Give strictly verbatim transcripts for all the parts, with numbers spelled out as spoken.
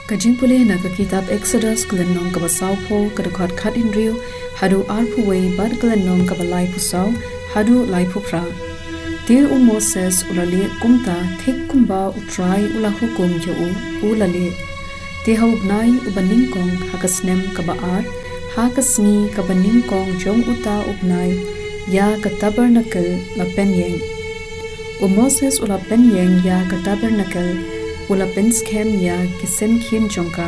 Ka jingpule na ka kitab Exodus ka lynnong kaba sawphew, ka dkhot khathynriew haduh arphew wei, bad ka lynnong kaba laiphew saw haduh laiphew phra. Te u Moses u la leh kumta, thik kumba U Trai u la hukum ïa u, u la leh. Te ha u bnai uba nyngkong, ha ka snem kaba ar, ha ka sngi kaba nyngkong jong uta u bnai, ïa ka tabernacle la pynïeng. U Moses u la pynïeng ïa ka tabernacle, u la pynskhem ïa ki syngkien jong ka,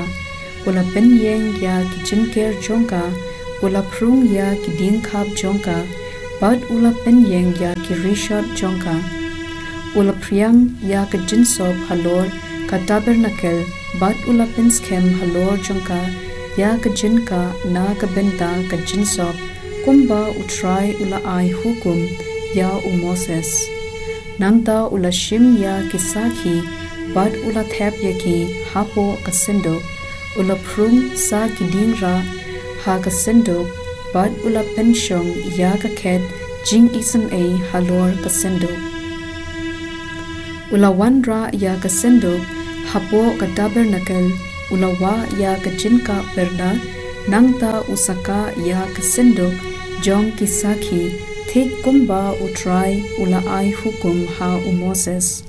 u la pynïeng ïa ki jynker jong ka, u la phrung ïa ki diengkhap jong ka, bad u la pynïeng ïa ki rishot jong ka. U la phriang ïa ka jingsop halor ka tabernacle, bad u la pynskhem halor jong ka ïa ka jingkah na ka bynta ka jingsop, kumba U Trai u la ai hukum ïa u Moses. Nangta u la shim ïa ki sakhi, bad u la thep ïa ki hapoh ka synduk. U la phrung sa ki diengrah ha ka synduk, bad u la pynshong ïa ka khet jingisynei halor ka synduk. U la wanrah ïa ka synduk hapoh ka tabernacle, u la wah ïa ka jingkah pyrda, nangta u sakah ïa ka synduk jong ki sakhi, thik kumba U Trai u la ai hukum ha u Moses.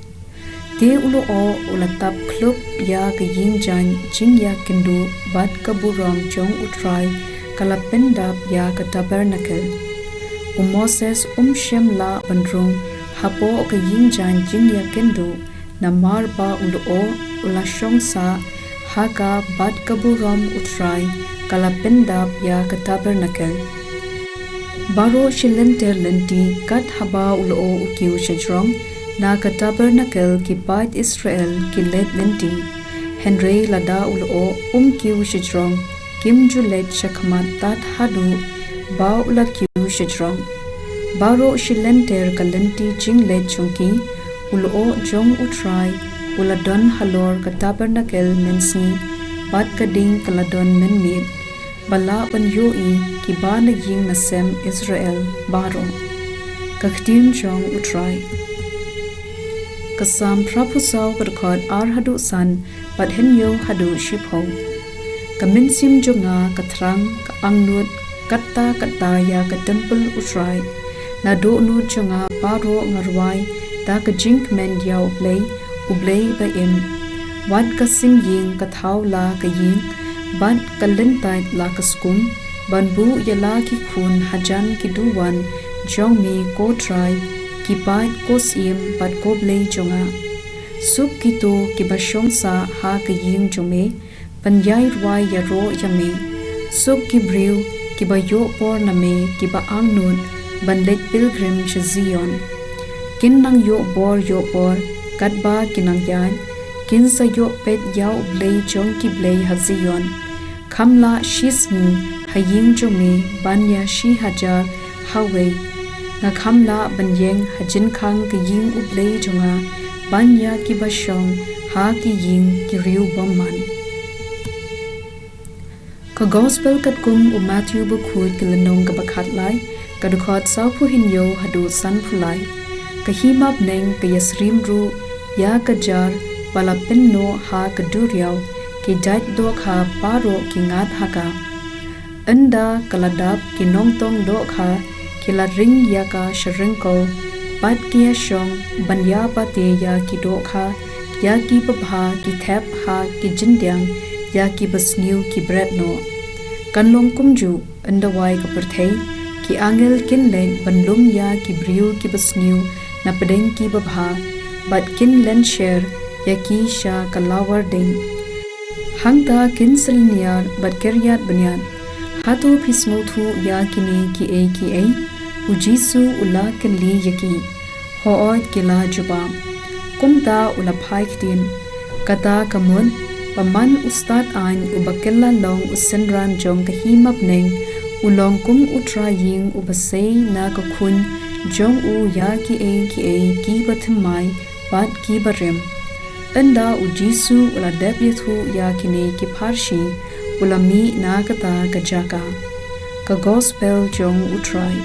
Te u lyoh u la tap khlop ïa ka ïingjaiñ jingïakynduh, bad ka burom jong U Trai ka la pyndap ïa ka tabernacle. U Moses um shym lah ban rung hapoh ka ïingjaiñ jingïakynduh, namar ba u lyoh u la shong sah ha ka, bad ka burom U Trai ka la pyndap ïa ka tabernacle. Baroh shi lynter lynti, kat haba u lyoh u kiew shajrong, na ka tabernacle ki paid Israel ki leit lynti. Hynrei lada u lyoh um kiew shajrong, kim ju leit shakhmat tad haduh ba u la kiew shajrong. Baroh shi lynter ka lynti jingleit jong ki, u lyoh jong U Trai u la don halor ka tabernacle mynsngi, bad ka ding ka la don mynmiet, ba lah ban ïohi kiba na ïing na sem Israel baroh. Ka ktien jong U Trai. Ka Salm phra phew saw, ka dkhot ar haduh san, bad hynñiew haduh shiphew. Ka mynsiem jong nga ka thrang, ka angnud katta katta ïa ka templ U Trai. Na dohnud jong nga baroh nga rwai da ka jingkmen ïa U Blei, U Blei ba im. Wat ka sim ïing ka thaw la ka ïing, bad ka lyntait la ka skum, ban buh ïa la ki khun hajan ki duwan jong me, ko Trai, ki paid, ko Syiem, bad ko Blei jong nga. Suk kito kiba shong sah ha ka ïing jong me, ban ïai rwai ïaroh ïa me. Suk ki briew kiba ïoh bor na me, kiba angnud ban leit pilgrim sha Zion. Kin nang ïoh bor ïoh bor katba ki nang ïaid, kin sa ïoh peit ïa U Blei jong ki blei ha Zion. Kham lah shi sngi ha ïing jong me ban ïa shi hajar ha wei. Nga kham lah ban ïeng ha jingkhang ka ïing U Blei jong nga ban ïa kiba shong ha ki ïing ki riew bymman. Ka Gospel katkum u Matthew bakhuid, ka lynnong kaba khatlai, ka dkhot sawphew hynñiew haduh sanphew lai. Ka hima bneng ka ïasyriem ruh ïa ka jar ba la pynnoh ha ka duriaw, ki jait dohkha baroh ki ngat ha ka. Ynda ka la dap, ki nongtong dohkha ki la ring ïa ka sha ryngkew, bad ki ïashong ban ïabate ïa ki dohkha, ïa ki babha ki thep ha ki jyndiang, ïa ki basniew ki bret noh. Kan long kumjuh ynda wai ka pyrthei, ki angel kin leit ban lum ïa ki briew ki basniew na pdeng ki babha, bad kin lynsher ïa ki sha ka lawar ding. Hangta kin sa lynñiar bad kyriat bniat, "Hato phi sngewthuh ïa kine kiei kiei?" U Jisu u la kylli ïa ki. Hooid, ki la jubab. Kumta u la phai ktien. Kata ka mut ba man u stad aiñ uba kylla long u synran jong ka hima bneng, u long kum u trai ïing uba sei na ka khuñ jong u ïa kiei kiei kiba thymmai bad kiba rim. Ynda u Jisu u la dep ïathuh ïa kine ki pharshi, u la mih na kata ka jaka. Ka Gospel jong u Trai.